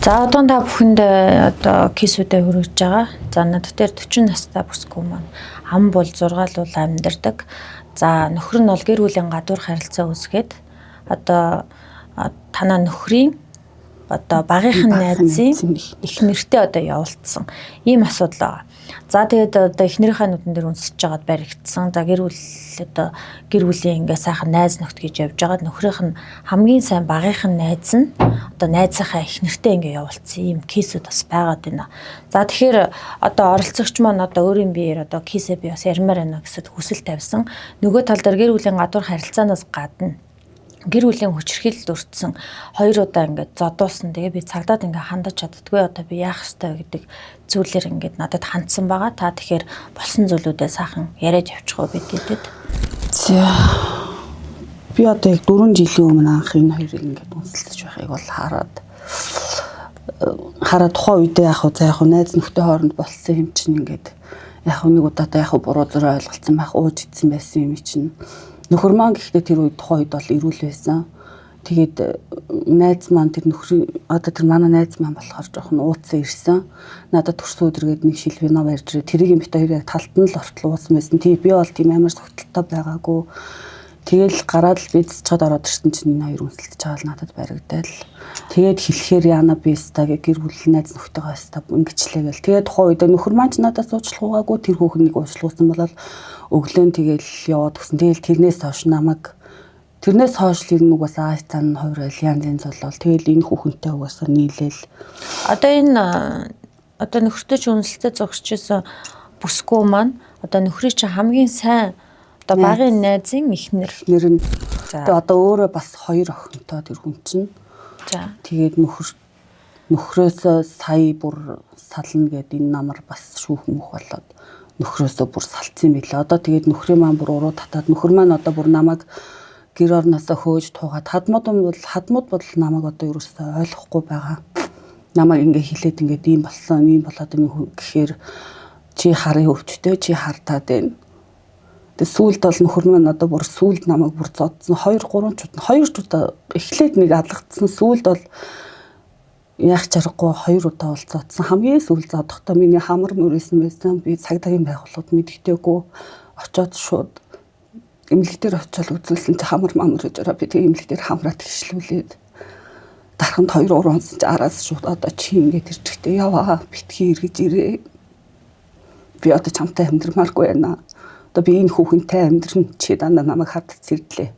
За одоо та бүхэнд одоо кейсүүдээ хүргэж байгаа. За над дээр 40 настай бүсгүй маань ам бол 6 лул амьдардаг. За нөхөр нь бол гэр бүлийн гадуур харилцаа үүсгээд одоо танаа нөхрийн одоо багийнхан найзын их нэртэй одоо явуулсан ийм асуудал байгаа. За тэгээд одоо эхнэрийнхээ нүдэн дээр үнсэж жагаад баригдсан. За гэр бүл одоо гэр бүлийн ингээ сайхан найз нөхд гэж явж байгаад нөхрийнх нь хамгийн сайн багийнхан найз нь одоо найзынхаа эхнэртэй ингээ явуулсан ийм кейсүүд бас байгаад байна. За тэгэхээр одоо оролцогч маань одоо өөрийн биеэр одоо кейсээ би бас ярмаар байна гэсэд хүсэл тавьсан. Нөгөө тал дээр гэр бүлийн гадуур харилцаанаас гадна гэр бүлийн хүчирхийлэлд өртсөн хоёр удаа ингээд зодуулсан. Тэгээ би цагдаад ингээд хандаж чаддгүй одоо би яах ёстой гэдэг зүйлээр ингээд надад хандсан байгаа. Та тэгэхээр болсон зүйлүүдээ сайхан яриад явчих уу бид гэдэд. За би одоо яг 4 жилийн өмнө анх энэ хоёрыг ингээд үнсэлцэж байхыг бол хараад тухайн үедээ яг за яг найз нөхдөд хооронд болсон юм чинь ингээд яг нэг удаадаа яг буруу зураа ойлголцсон байх, ууж идсэн байсан юм чинь. Нөхөр маань гэхдээ тэр үед тухайн үед бол эрүүл байсан. Тэгээд найз маань тэр нөхрийн одоо тэр манай найз маань болохоор жоохон ууцсан ирсэн. Надад төрсөн өдргээд нэг шил вино барьж ирээ. Тэрийг юм бит хоёр яг талд нь л ортол уусан байсан. Тий би бол тийм амар согтолтой байгаагүй. Тэгэл гараад л би цэцгээд ороод ирсэн чинь энэ хоёр үнсэлтэж байгаа л надад баригдал. Тэгээд хэлэхээр яана би ста гэр бүл найз нөхдөйгөө ста ингэчлээ гэл. Тэгээд тухайн үед нөхөр маань ч надаас уучлахгүйгаагүй тэр хүүхэн нэг уучлуулсан болол өглөө нь тэгэл яваад өгсөн. Тэгэл тэрнээс хойш намайг тэрнээс хойш л энэ угаасаа ааш цаана хуврайл янз янз болол. Тэгэл энэ хүүхэнтэй угаасаа нийлээл. Одоо энэ одоо нөхөртэй ч үнсэлтээ зогсож исэн бүсгүй маань одоо нөхрийн чинь хамгийн сайн одоо багын найзын эхнэр. Эхнэр нь. Тэгээ одоо өөрөө бас хоёр охинтой тэр хүн чинь. За. Тэгээд нөхрөөсөө сая бүр сална гэд энэ намар бас шүүх мөх болоод нөхрөөсөө бүр салцсан юм билээ. Одоо тэгээд нөхрийн маань бүр уруу татаад нөхөр маань одоо бүр намайг гэр орноосоо хөөж туугаад хадмууд бол намайг одоо ерөөсөө ойлгохгүй байгаа. Намайг ингээ хилээд ингээд ийм болсон, ийм болоод юм гэхээр чи харын өвчтөй, чи хартаад байна. Тэгээд сүүлд бол нөхөр маань одоо бүр сүүлд намайг бүр зодсон 2 3 ч удаа 2 ч удаа эхлээд нэг алгацсан, сүүлд бол яах чаргагүй 2 удаа бол зодсон. Хамгийн сүүл зодохдоо миний хамар мөрөөсөн байсан. Би цагдаагийн байгууллагад мэддэггүй очоод шууд эмнэлэг дээр очиод үзүүлсэн чи хамар мамар гэж ороо би тэг эмнэлэг дээр хамраа тэгшлүүлээд дарханд 2 3 онсон чи араас шууд одоо чи ингээд ирчихтэй яваа битгий эргэж ирээ. Би одоо чамтай амьдрмааргүй байна. Одоо би энэ хүүхэнтэй амьдран чи дандаа намайг хардаж сэрдлээ.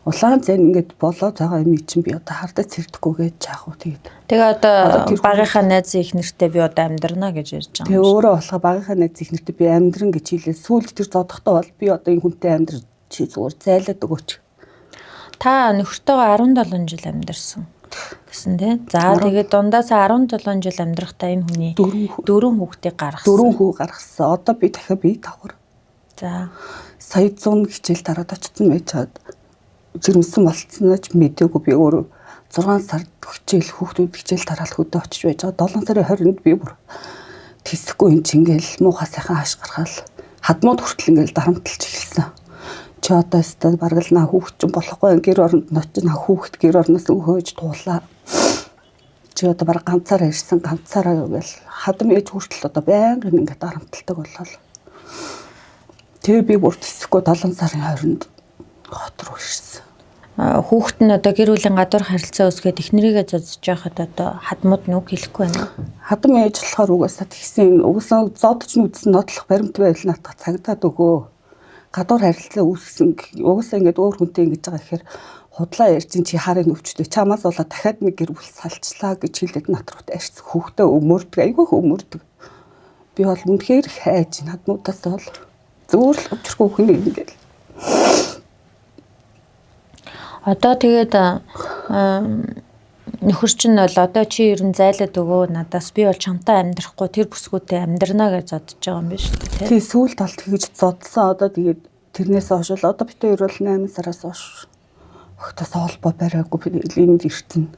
Улаан зэн ингээд болоод байгаа юм чинь би одоо хардаж сэрдэхгүй гэж яах вэ тэгээд. Тэгээ одоо багийнхаа найзын их нэртэй би одоо амьдрна гэж ярьж байгаа юм. Тэгээ өөрөө болохоор багийнхаа найзын их нэртэй би амьдран гэж хэлээ. Сүүлд тэр зодохдоо бол би одоо энэ хүнтэй амьдр чи зүгээр зайлаад өгөөч. Та нөхөртөөгөө 17 жил амьдарсан гэсэн тий. За тэгээд дундаас 17 жил амьдрахдаа энэ хүний дөрвөн хүүхдийг гаргасан. Дөрвөн хүү гаргасан. Одоо би дахиад бие давхар. За сая 100 хичээл тараад очсон байж чад жирэмсэн болцсноо ч мдээгүй би өөрөө 6 сард хичээл хүүхдүүд хичээл тараал хөдөө очиж байж байгаа. 7 сарын 20-нд би бүр тэсэхгүй юм чи ингээл муухай сайхан хааш гаргаал хадмууд хүртэл ингээл дарамтлж эхэлсэн. Чи одоо өстой бараг л наа хүүхд чинь болохгүй гэр оронд ноч наа хүүхд гэр орноос хөөж туулаа. Чи одоо бараг ганцаараа ирсэн ганцаараа гэл хадам ээж хүртэл одоо байнгын ингээд дарамталдаг болол. Тэгээ би бүр тэсэхгүй 7 сарын 20-нд хот руу ирсэн. Хүүхэд нь одоо гэр бүлийн гадуур харилцаа үүсгээд эхнэрийгээ зодсож байхад одоо хадмууд нь үг хэлэхгүй байна уу? Хадам ээж болохоор угаасаа тэгсэн угаасаа зодож нүдсэн нотлох баримт байвал наатах цагдаад өгөө. Гадуур харилцаа үүсгэсэн угаасаа ингээд өөр хүнтэй ингэж байгаа гэхээр худлаа ярьж чи харын өвчтөй чамаас болоо дахиад нэг гэр бүл салчлаа гэж хэлээд нат руу тайрсан. Хүүхдээ өмөрдөг, айгүй өмөрдөг. Би бол үнэхээр хайж хадмуудаас бол зүгээр л учиргүй хүн ингээд. Одоо тэгээд нөхөр чинь бол одоо чи ер нь зайлаад өгөө надаас би бол чамтай амьдрахгүй тэр бүсгүйтэй амьдрна гэж зодож байгаа юм биш үү тий. Тий сүүлд бол тэгж зодсон. Одоо тэгээд тэрнээс хойш л одоо бид хоёр бол 8 сараас хойш огтоос холбоо бариагүй би энд ирсэн.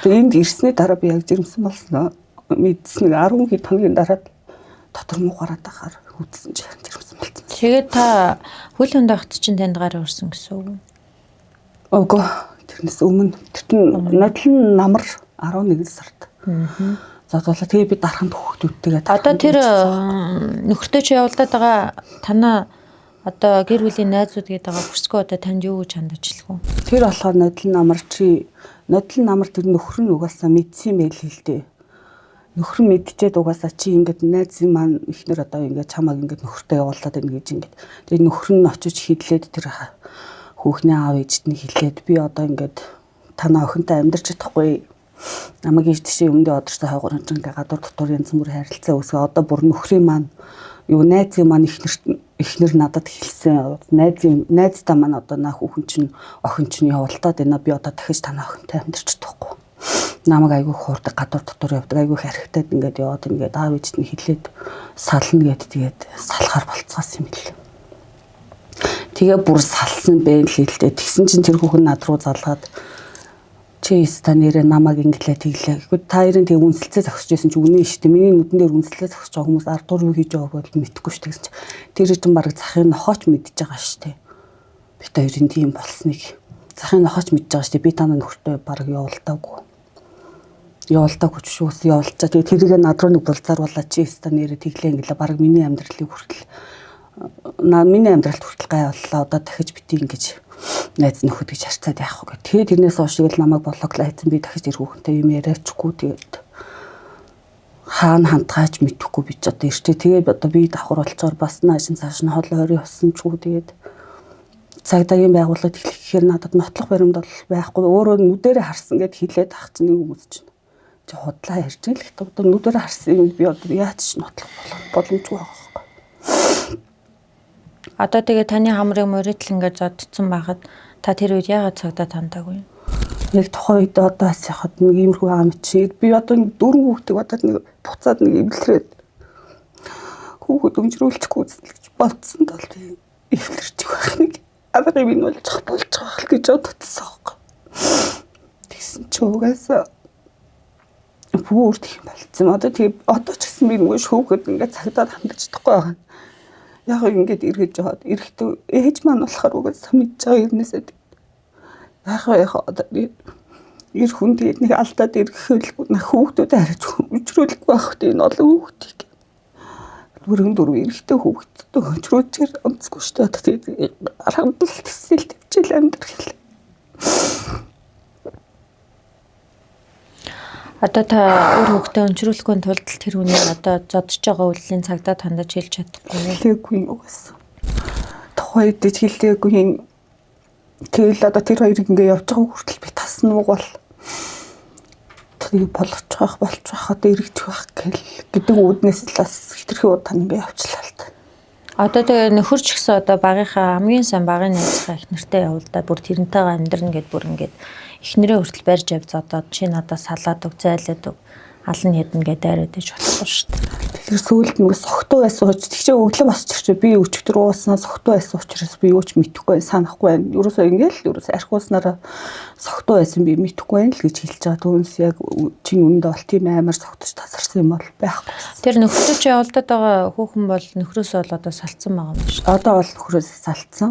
Тэгээд энд ирсний дараа би яг жирэмсэн болсноо мэдсэн нэг 10 хэд хоногийн дараа дотор муу гараад ахаар үдсэн чи жирэмсэн болсон. Тэгээд та хөл хөндө огт чинь танд гар өрсөн гэсэн үг үү? Үгүй тэрнээс өмнө тэр чинь нодлон намар 11 сард. Зодуулаа. Тэгээ би дарханд хүүхдүүдтэйгээ одоо тэр нөхөртөө чи явуулдаад байгаа танаа одоо гэр бүлийн найзууд гэдэг байгаа бүсгүй одоо танд юу гэж хандаж хэлэх вэ? Тэр болохоор нодлон намар чи нодлон намар тэр нөхөр нь угаасаа мэдсэн байл л дээ. Нөхөр нь мэдчихэд угаасаа чи ингээд найзын маань ихнэр одоо ингээд чамааг ингээд нөхөртөө явуулаад байна гэж ингээд тэр нөхөр нь очиж хидлээд тэр хүүхний аав ээжд нь хэлээд би одоо ингээд танаа охинтой амьдарч чадахгүй намайг ийш тийшээ өмнөдөө одорсон хойгоор энэ ингээд гадуур дотор янз бүр харилцаа үүсгээ одоо бүр нөхрийн маань юу найзын маань ихнэр надад хэлсэн. Найзын найздаа маань одоо наа хүүхэн чинь охин чинь явуултаад байна. Би одоо дахиж танаа охинтой амьдарч чадахгүй. Намайг айгүй хуурдаг, гадуур дотор явдаг, айгүй харихтаад ингээд яваад ингээд аав ээжд нь хэлээд сална гэд тэгээд салахаар болцоос юм бэл. Тэгээ бүр салсан бэ л дээ. Тэгсэн чинь тэр хүүхэн над руу залгаад чи ста нэрээ намайг инглээ тэглээ. Гэхдээ та хоёрын тэг үнсэлцээ зогсож байсан чи үнэн шүү дээ. Миний нүдэн дээр үнсэлцээ зогсож байгаа хүмүүс ард дур юу хийж байгааг бол мэдэхгүй шүү дээ гэсэн чи. Тэр чинь бараг захын нохооч мэдж байгаа шүү дээ. Бид хоёрын тийм болсныг захын нохооч мэдж байгаа шүү дээ. Би танаа нөхөртөө бараг явуулдаагүй. Явуулдаагүй ч шүүс явуулчаа. Тэгээ тэрийг над руу нэг булзааруулаа чи ста нэрээ тэглээ инглээ бараг миний амьдралыг хүртэл миний амьдралд хүртэл гай боллоо. Одоо дахиж бити ингэж найз нөхөд гэж харцаад яах вэ гэх. Тэгээд тэрнээс хойш тэгэл намайг блоглоо хийсэн. Би дахиж тэр хүүхэнтэй юм яриачгүй. Тэгээд хаана хандгаач мэдэхгүй би ч одоо ирчээ. Тэгээд одоо би давхар болцоор бас наашин цааш нь хол ойр явсанчгүй. Тэгээд цагдаагийн байгууллагад эхлэх гэхээр надад нотлох баримт бол байхгүй. Өөрөө нүдэрээ харсан гэд хэлээд ах чинь нэг хүмүүс чинь чи худлаа ярьж л гэхдээ одоо нүдэрээ харсан юм би одоо яаж ч нотлох боломжгүй байгаа байхгүй. Одоо тэгээ таны хамрыг моритл ингээд зоддсон байхад та тэр үед яагаад цагдаа тандаагүй юм? Яг тухайн үед одоо бас яхад нэг иймэрхүү байгаа юм чи. Би одоо нэг дөрвөн хүүхдийг бодоод нэг буцаад нэг эвлэрээд хүүхэд өмжрүүлчихгүй гэж бодсон тал би эвлэрчих байх нэг арга юм болж болж байгаа л гэж бодсон аахгүй. Тэгсэн чи угаасаа бүр тийм болцсон. Одоо тэгээ одоо ч гэсэн би нөгөө шүүхэд ингээд цагдаад хандаж чадахгүй байгаа. Яг ингээд эргэж яваад эрэхтэй ээж маань болохоор угаасаа мэдж байгаа юмнээсээ яг одоо эр хүн тэгээд нэг алдаад ирэхэлгүй хүүхдүүдэд харж өчрүүлэхгүй байх тийм энэ олон хүүхдийг дөрвөн дөрөв эрэхтэй хүүхдтэй өчрүүлчихээр онцгүй шүү дээ. Тэгээд аргандал тэсэл төвчл амьдрал. Одоо та өөр хүүхдээ өнчрүүлэхгүй тулд тэр хүний одоо зодож байгаа үйлдлийн цагдаа тандаж хэлж чадахгүй юу? Хэлээгүй юм угаасаа. Тухайн үед ч хэлээгүй юм. Тэгэл одоо тэр хоёрыг ингээ явж байгаа хүртэл би тас нуугвал тэрийг болгочих байх болчих байх одоо эргэж байх гэл гэдэг үүднээс л бас хитрхи удаа ингээ явчлаа л та. Одоо тэгээ нөхөр ч гэсэн одоо багийнхаа хамгийн сайн багын найзынхаа их нэртэй явуулдаа бүр тэрнтэйгээ амьдрна гэд бүр ингээд эхнэрээ хүртэл барьж ав зодоод чи надаа салаад өг зайлаад өг алан ядна гэдээ дайраад иж болохгүй шүү дээ. Тэр сүүлд нөгөө согтуу байсан учраас тэгчээ өглөө босч ирчээ би өчигдөр ууснаа согтуу байсан учраас би юу ч мэдэхгүй санахгүй байна. Ерөөсөө ингээл ерөөсөө арх ууснараа согтуу байсан би мэдэхгүй байна л гэж хэлж байгаа. Түүнээс яг чинь үнэндээ бол тийм амар согтож тасарсан юм бол байхгүй. Тэр нөхөртөө чи явуулдаад байгаа хүүхэн бол нөхрөөсөө бол одоо салцсан байгаа юм шүү дээ. Одоо бол нөхрөөс салцсан.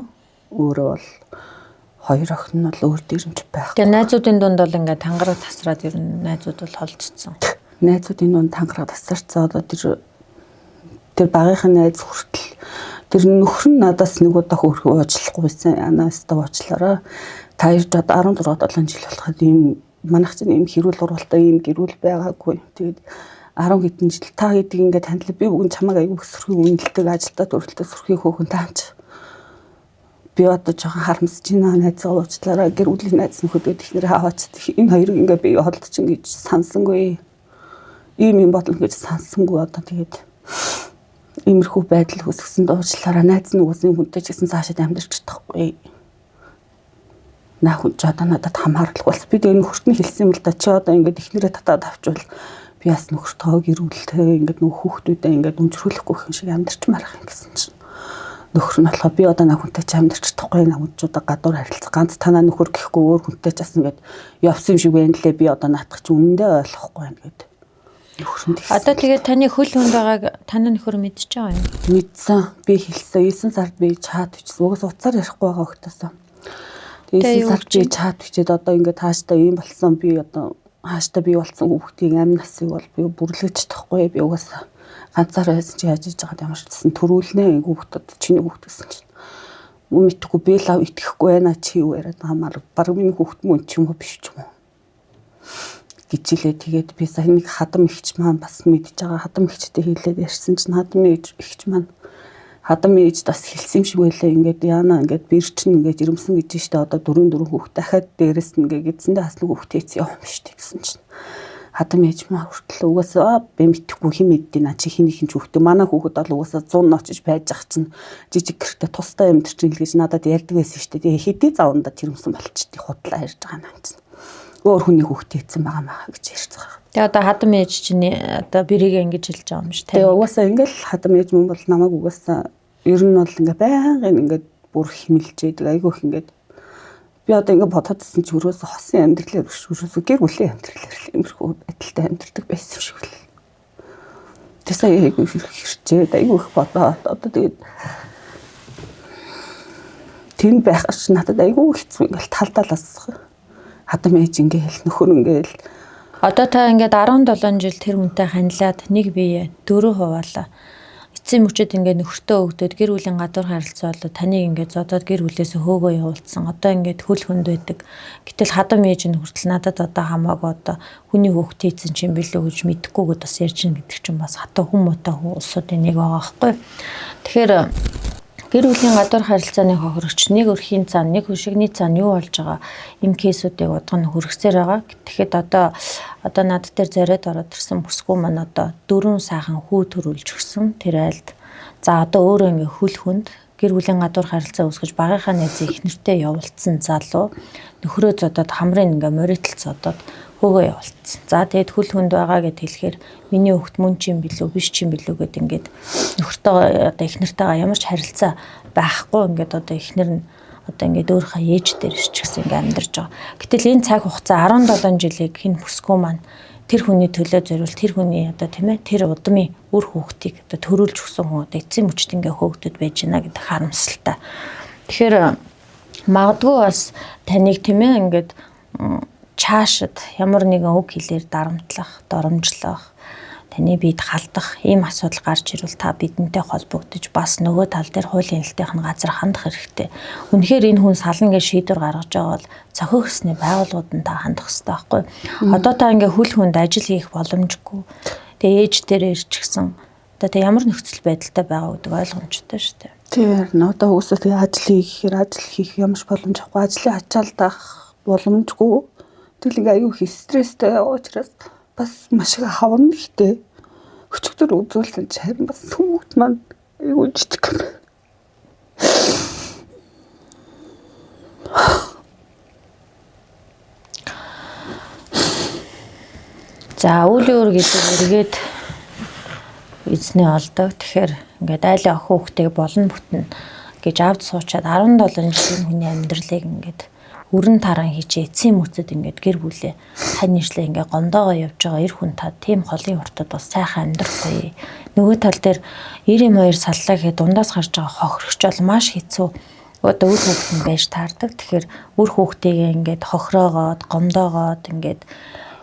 Өөрөө бол хоёр охин нь бол өөр дэрэмж байхгүй. Тэгээ найзуудын дунд бол ингээд тангараг тасраад ер нь найзууд бол холдсон. Найзуудын дунд тангараг тасарцсан. Одоо тэр багийнхын найз хүртэл тэр нөхөр нь надаас нэг удаа хөөрхөн уучлахгүй байсан. Анаас та уучлаарай. Та хоёр одоо 16 7 жил болоход ийм манайх чинь ийм хэрүүл уралдаа ийм гэрүүл байгаагүй. Тэгээд 10 хэдэн жил та хэдийг ингээд танилаа би бүгэн чамайг аягүй сөрхий үнэлдэг ажилдаа төрөлтөө сөрхий хөөхөн таамч. Би одоо жоохон харамсаж байна. Найзгаа уучлаарай. Гэр бүлийн найз нөхөдөд ихнэрээ аваач. Энэ хоёрыг ингээд би холдож ингэж сансангүй. Ийм юм бодлоо гэж сансангүй одоо тэгээд иймэрхүү байдал үүсгэсэн дуучлаараа найз нь үгүйсэн хүнтэй ч гэсэн цаашид амьдарч чадахгүй. Наа хүн ч одоо надад хамааралгүй болсон. Би тэгээ нөхөрт нь хэлсэн юм л да. Чи одоо ингээд эхнэрээ татаад авчвал би бас нөхөртөө гэр бүлтэй ингээд нөх хүүхдүүдээ ингээд өмчрүүлэхгүй юм шиг амьдарчмаар ах юм гэсэн чинь. Нөхөр нь болохоор би одоо наа хүнтэй ч амьдарч чадахгүй. Наа хүн ч одоо гадуур харилцах ганц танаа нөхөр гэхгүй өөр хүнтэй ч бас ингээд явсан юм шиг байна лээ. Би одоо наатах чи үнэндээ ойлгохгүй байна гэдэг. Одоо тэгээд таны хөл хүнд байгааг таны нөхөр мэдчихэж байгаа юм? Мэдсэн. Би хэлсэн. 9 сард би чат бичсэн. Угаас утсаар ярихгүй байгаа хөлтөөсөө. Тэгээд 9 сард би чат бичээд одоо ингээд таашдаа ийм болсон. Би одоо хааштай бий болсон хүүхдийн амь насыг бол би бүрлэж чадахгүй. Би угаасаа ганцаараа байсан чи яаж хийж байгаад ямар ч гэсэн төрүүлнэ хүүхдэд чиний хүүхд гэсэн чинь мөн мэдхгүй би лав итгэхгүй байна чи юу яриад байгаа маар баг миний хүүхд мөн ч юм уу биш ч юм уу гэж хэлээ. Тэгээд би сая нэг хадам ихч маань бас мэдж байгаа. Хадам ихчтэй хэлээд ярьсан чинь хадам ихч маань хадам ээж бас хэлсэн юм шиг байлаа. Ингээд яана ингээд бэр чинь ингээд жирэмсэн гэж штэ одоо 4 хүүхд дахиад дээрэс нь ингээд эзэндээ бас нэг хүүхд хийсэн юм биш үү гэсэн чинь хадам ээж маа хүртэл угаасаа би мэдэхгүй хэн мэддий наа чи хин хин ч хүүхдээ манай хүүхэд бол угаасаа 100 очиж байж ах чинь жижиг гэртээ тустай амьдэрч ин л гэж надад ярьдаг байсан штэ. Тэгээ хэдий завандаа жирэмсэн болчихдээ худлаа ярьж байгаа юм чинь өөр хүний хүүхдээ хийсэн байгаа маа гэж ярьж байгаа. Тэгээ одоо хадам ээж чинь одоо бэрийг ингэж хэлж байгаа юм шиг. Тэгээ угаасаа ингээл хадам ээж мөн бол намайг угаасаа ер нь бол ингээ байнгын ингээд бүр химэлж яадаг айгүйх ингээд би одоо ингээ бодоод ирсэн чи өрөөсө хосын амьдралаар биш өрөөсө гэр бүлийн амьдралаар л иймэрхүү байдалтай амьдардаг байсан юм шиг л. Тэг сая айгүй хэрчээд айгүй их бодоод одоо тэгээд тэнд байх ч надад айгүй хэцүү ингээл талдаа лас хадам ээж ингээл нөхөр ингээл. Одоо та ингээд 17 жил тэр хүнтэй ханилаад нэг бие 4 хуваалаа. Эцсийн мөчөд ингээд нөхөртөө өгдөөд гэр бүлийн гадуур харилцаа болоо таныг ингээд зодоод гэр бүлээсээ хөөгөө явуулсан. Одоо ингээд хөл хүнд байдаг. Гэтэл хадам ээж нь хүртэл надад одоо хамаагүй одоо хүний хүүхд хийцэн чинь билүү гэж мэдэхгүйгээд бас ярьж гин гэдэг чинь бас хатуу хүн муутай улсуудын нэг байгаа байхгүй. Тэгэхээр гэр бүлийн гадуур харилцааны хохирогч нэг өрхийн цаана, нэг хөшигний цаана юу болж байгаа энэ кейсүүдийг удах нь хүргэсээр байгаа. Тэгэхэд одоо над дээр зориод ороод ирсэн бүсгүй маань одоо 4 сайхан хүү төрүүлж өгсөн тэр айлд. За одоо өөрөө ингээ хөл хүнд гэр бүлийн гадуур харилцаа үүсгэж багийнхаа найзыг их нэртэй явуулсан залуу нөхрөө зодоод хамрын ингээ моритл зодоод хөөгөө явуулсан. За тэгээд хөл хүнд байгаа гэд хэлэхээр миний хүүхд мөн чинь билүү биш чинь билүү гэд ингээд нөхөртөө одоо их нартайгаа ямар ч харилцаа байхгүй ингээд одоо ихнэр нь одоо ингээд өөрийнхөө ээж дээр ч гэсэн ингээд амьдарч байгаа. Гэтэл энэ цаг хугацаа 17 жилийг хин бүсгүй маань тэр хүний төлөө зориул тэр хүний одоо тийм ээ тэр удмын үр хүүхдийг одоо төрүүлж өгсөн хүн одоо эцсийн мөчд ингээд хөөгдөд байж байна гэдэг харамсалтай. Тэгэхээр магадгүй бас таныг тийм ээ ингээд чаашд ямар нэгэн үг хэлээр дарамтлах, доромжлох, таны биед халдах ийм асуудал гарч ирвэл та бидэнтэй холбогдож бас нөгөө тал дээр хуулийн хэлтийнх нь газар хандах хэрэгтэй. Үнэхээр энэ хүн сална гэж шийдвэр гаргаж байгаа бол цохих ёсны байгууллагууд нь та хандах хэрэгтэй байхгүй. Одоо та ингээ хөл хүнд ажил хийх боломжгүй. Тэгээ ээж дээр ирчихсэн. Одоо та ямар нөхцөл байдалтай байгаа гэдэг ойлгомжтой шүү дээ. Тийм одоо хүмүүсээ тэгээ ажил хийхээр ажил хийх ямарч боломж авахгүй, ажлын ачаал даах боломжгүй. Тэгэл ингээ аюу их стресстэй учраас бас маш их хавна гэхдээ өчигдөр үзүүлсэн чи харин бас хүүхд маань аюу жижиг юм. За өвлийн өр гэдэг эргээд эзнээ олдог. Тэгэхээр ингээд айлын охин хүүхдийг болно бүтнэ гэж авд суучаад 17 жилийн хүний амьдралыг ингээд өрн таран хийчээ эцсийн мөцөд ингээд гэр бүлээ хань нийшлээ ингээд гомдоогоо явж байгаа эр хүн та тийм холын уртад бас сайхан амьдрахгүй. Нөгөө тал дээр 92 саллаа гэхэд дундаас гарч байгаа хохирогч бол маш хэцүү. Одоо үр хүүхэд нь байж таардаг. Тэгэхээр үр хүүхдийг ингээд хохироогоод гомдоогоод ингээд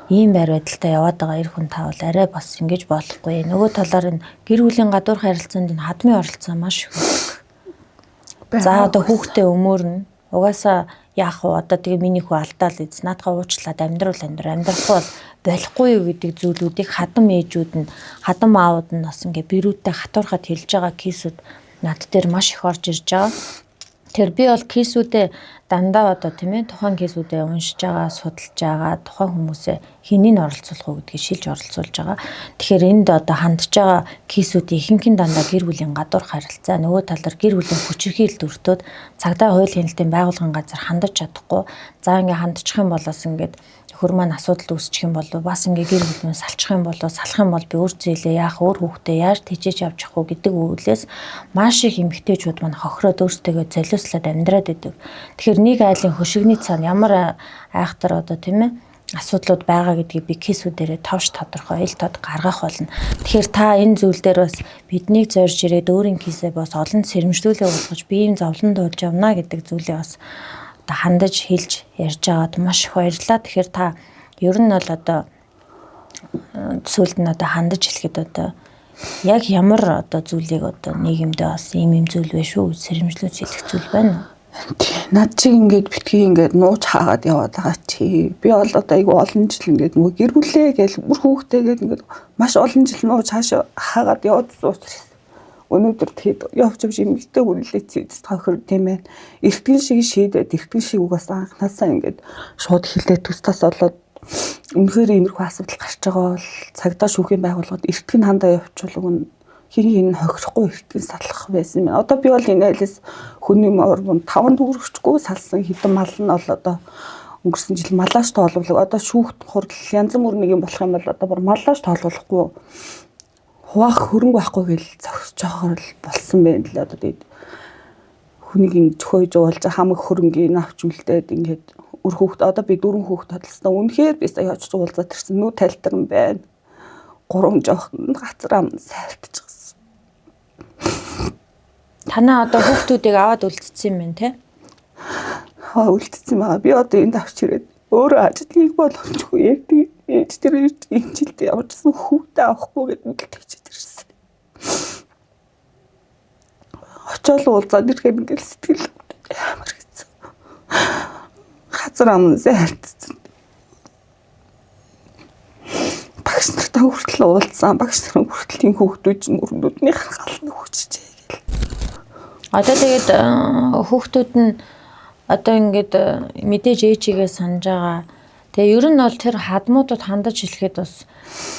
ийм байр байдалтай яваад байгаа эр хүн та бол арай бас ингэж болохгүй. Нөгөө талаар энэ гэр бүлийн гадуур харилцаанд энэ хадмын оролцоо маш их байдаг. За одоо хүүхдээ өмөөрнө. Угаасаа яах вэ? Одоо тэгээ миний хүү алдаал эз наадхаа уучлаад амьдрал амьдрахгүй бол болохгүй юу гэдэг зүйлүүдийг хадам ээжүүд нь хадам аауд нь бас ингээ бэрүүтэй хатуурхад хэлж байгаа кейсүүд над дээр маш их орж ирж байгаа. Тэгэхээр би бол кейсүүдээ дандаа одоо тийм ээ тухайн кейсүүдээ уншиж байгаа, судалж байгаа, тухайн хүмүүсээ хэнийг оролцуулах уу гэдгийг шилж оролцуулж байгаа. Тэгэхээр энд одоо хандж байгаа кейсүүдийн ихэнх нь дандаа гэр бүлийн гадуур харилцаа, нөгөө талаар гэр бүлийн хүчирхийлэлд өртөөд цагдаа хууль хяналтын байгууллагын газар хандаж чадахгүй. За ингээ хандчих юм болоос ингээд нөхөр маань асуудал үүсчих юм болов бас ингээ гэр бүл нь салчих юм болов салах юм бол би өөр зээлээ яах өөр хүүхдээ яаж тэжээж авчих уу гэдэг үүлээс маш их эмэгтэйчүүд маань хохироод өөрсдөө золиослоод амьдраад идэг. Тэгэхээр нэг айлын хөшигний цаана ямар айхтар одоо тийм ээ асуудлууд байгаа гэдгийг би кейсүүдээрээ товч тодорхой ил тод гаргах болно. Тэгэхээр та энэ зүйл дээр бас биднийг зорж ирээд өөрийн кейсээ бас олон сэрэмжлүүлээ болгож би ийм зовлон дуулж явна гэдэг зүйлээ бас одоо хандаж хэлж ярьж байгаад маш их баярлалаа. Тэгэхээр та Ер нь бол одоо сүүлд нь одоо хандаж хэлэхэд одоо яг ямар одоо зүйлийг одоо нийгэмдээ бас ийм юм зүйл вэ шүү сэрэмжлүүлж хэлэх зүйл байна уу? Над чиг ингээд битгий ингээд нууж хаагаад яваад байгаа чи. Би бол одоо айгу олон жил ингээд нөгөө гэр бүлээ гээл бүр хүүхдээ гээд ингээд маш олон жил нууж хаашаа хаагаад яваадсан учраас өнөөдөр тэгэд явж явж эмэгтэй хүнлээ цэцэд хохир тийм ээ. Эртгэн шиг шийдээд эртгэн шиг угаасаа анхнаасаа ингээд шууд хилээ төс тас болоод үнэхээр иймэрхүү асуудал гарч байгаа бол цагдаа шүүхийн байгууллагад эртгэн хандаа явуучвал уг нь хин хин хохирохгүй эртгэн салах байсан юм. Одоо би бол энэ айлс хүний мор 5 төгрөгчгүй салсан хэдэн мал нь бол одоо өнгөрсөн жил малааш тоолвол одоо шүүхт хурал янз бүр нэг юм болох юм бол одоо бүр малааш тоолволохгүй хуваах хөрөнгө байхгүй гэл зогсож байгаа л болсон байна л одоо тэгээд хүнийг ингэ чөхөөж уулж хамаг хөрөнгийг авч үлдээд ингээд үр хүүхд одоо би 4 хүүхд тодолсон. Үнэхээр би сая очиж уулзаад ирсэн. Нүү талтарн байна. 3 жоохон газар ам сайлтчихсан. Танаа одоо хүүхдүүдийг аваад үлдсэн юм байна те? Хаа үлдсэн байгаа. Би одоо энд авч ирээд өөрөө ажил хийх боломжгүй ярьдаг. Ээж тэр энэ жилд явуулсан хүүхдээ авахгүй гэдэг нь тэгчээд ирсэн. Очоод уулзаад ирэхээр ингээл сэтгэл амар хэцүү. Газар ам зайлтсан. Багш нартай хүртэл уулзсан. Багш нарын хүртэл энэ хүүхдүүд чинь өрнөдний гал нь хүчжээ гэл. Одоо тэгээд хүүхдүүд нь одоо ингээд мэдээж ээжигээ санаж байгаа. Тэгээ ер нь бол тэр хадмуудад хандаж хэлэхэд бас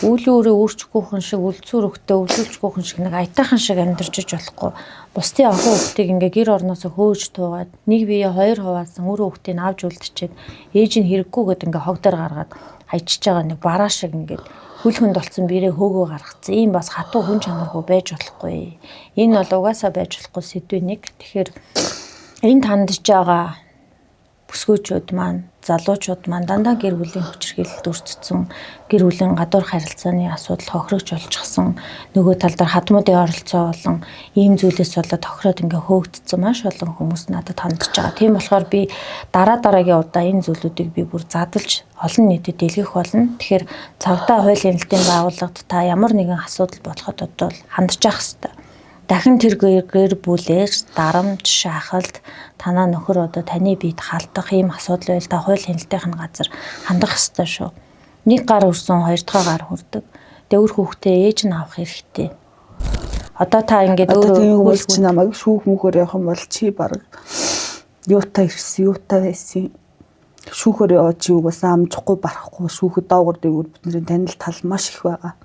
үйл өөрөө өөрчгүүхэн шиг, үлцүүр өгтөө өвлүүлчгүүхэн шиг нэг аятайхан шиг амьдарч иж болохгүй. Бусдын охин хүүхдийг ингээ гэр орноосоо хөөж туугаад нэг бие хоёр хуваасан өөр хүүхдийг авч үлдчихэд ээж нь хэрэггүй гэд ингээ хог дээр гаргаад хайчиж байгаа нэг бараа шиг ингээд хөл хүнд болсон бирээ хөөгөө гаргацсан. Ийм бас хатуу хүн чанаргүй байж болохгүй. Энэ бол угаасаа байж болохгүй сэдвээ нэг. Тэгэхээр энд хандж байгаа бүсгүйчүүд маань, залуучууд маань дандаа гэр бүлийн хүчирхийлэлд өртсөн, гэр бүлийн гадуур харилцааны асуудал хохирогч болчихсон, нөгөө тал дээр хадмуудын оролцоо болон ийм зүйлээс болоод тохироод ингээ хөөгдсөн маш олон хүмүүс надад хандж байгаа. Тийм болохоор би дараа дараагийн удаа энэ зүйлүүдийг би бүр задалж олон нийтэд дэлгэх болно. Тэгэхээр цагдаа хуулийн хяналтын байгууллагад та ямар нэгэн асуудал болоход одоо хандж явах хэрэгтэй. Дахин тэр гэр бүлээр дарамт, шахалт, танаа нөхөр одоо таны биед халдах ийм асуудал байл та хууль хяналтын газар хандах ёстой шүү. Нэг гар өрсөн, хоёр дахь гар хүрдэг. Тэгээ үр хүүхдээ ээж нь авах хэрэгтэй. Одоо та ингээд өөрөө хүмүүс чи намайг шүүх мүхээр явах юм бол чи баг юутай ирсэн, юутай байсан. Шүүхээр яваа чи угаасаа амжихгүй барахгүй шүүхэд доогор дээгүүр бидний танил тал маш их байгаа.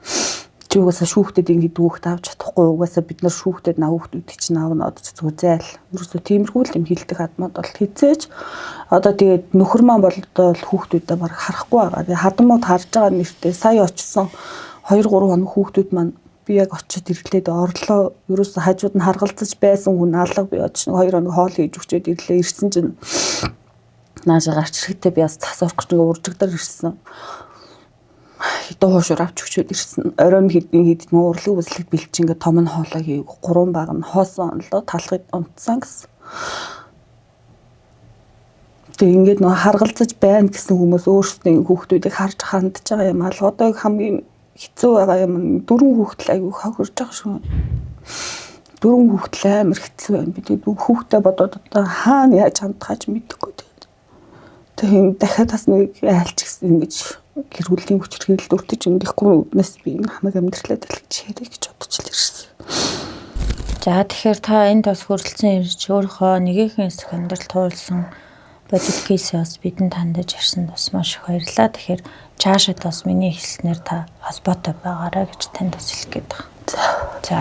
Чи угаасаа шүүхтэд ингэж хүүхд авч чадахгүй угаасаа бид нар шүүхтэд наа хүүхдүүдийг чинь аавна одоо ч зүгээр зайл. Ерөөсөө тиймэрхүү л юм хилдэг хадмууд бол хизээж одоо тэгээд нөхөр маань бол одоо хүүхдүүдээ баг харахгүй байгаа. Тэгээд хадмууд харж байгаа нэртэй сая очсон 2 3 хоног хүүхдүүд маань би яг очиод ирлээд орлоо. Ерөөсөө хажууд нь харгалзаж байсан хүн алга би очиж 2 хоног хоол хийж өгчөөд ирлээ. Ирсэн чинь наашаа гарч ирэхдээ би бас цас орох гэж ингээ уржигдаар ирсэн. Хэдэн хуушуур авч өгчөөд ирсэн. Оройн хэдэн хэдэн урлаг үзлэг бэлч ингээ том нь хоолой хийг 3 баг нь хоосон онлоо талхыг унтсан гэсэн. Тэгээ ингээд нөгөө харгалзаж байна гэсэн хүмүүс өөрсдийн хүүхдүүдийг харж хандж байгаа юм аа. Одоо хамгийн хэцүү байгаа юм дөрвөн хүүхдэл айгүй хохирж байгаа шүү. Дөрвөн хүүхдэл амар хэцүү байна. Би тэгээд хүүхдээ бодоод одоо хаана яаж хандхаач мэдэхгүй. Тэгээд дахиад бас нэг айлч гэсэн ингэж гэр бүлийн хүчирхийлэлд өртөж ингэхгүй үднэс би энэ хамаг амьдралаа дэлгэж хэрэг гэж бодож л ирсэн. За тэгэхээр та энд бас хөрөлцөн ирж өөрийнхөө нэгэн хэсэг амьдрал туулсан бодит кейсээ бас бидэнд хандаж ярьсан бас маш их баярлалаа. Тэгэхээр цаашид бас миний хэлснээр та холбоотой байгаарай гэж танд бас хэлэх гээд байна. За.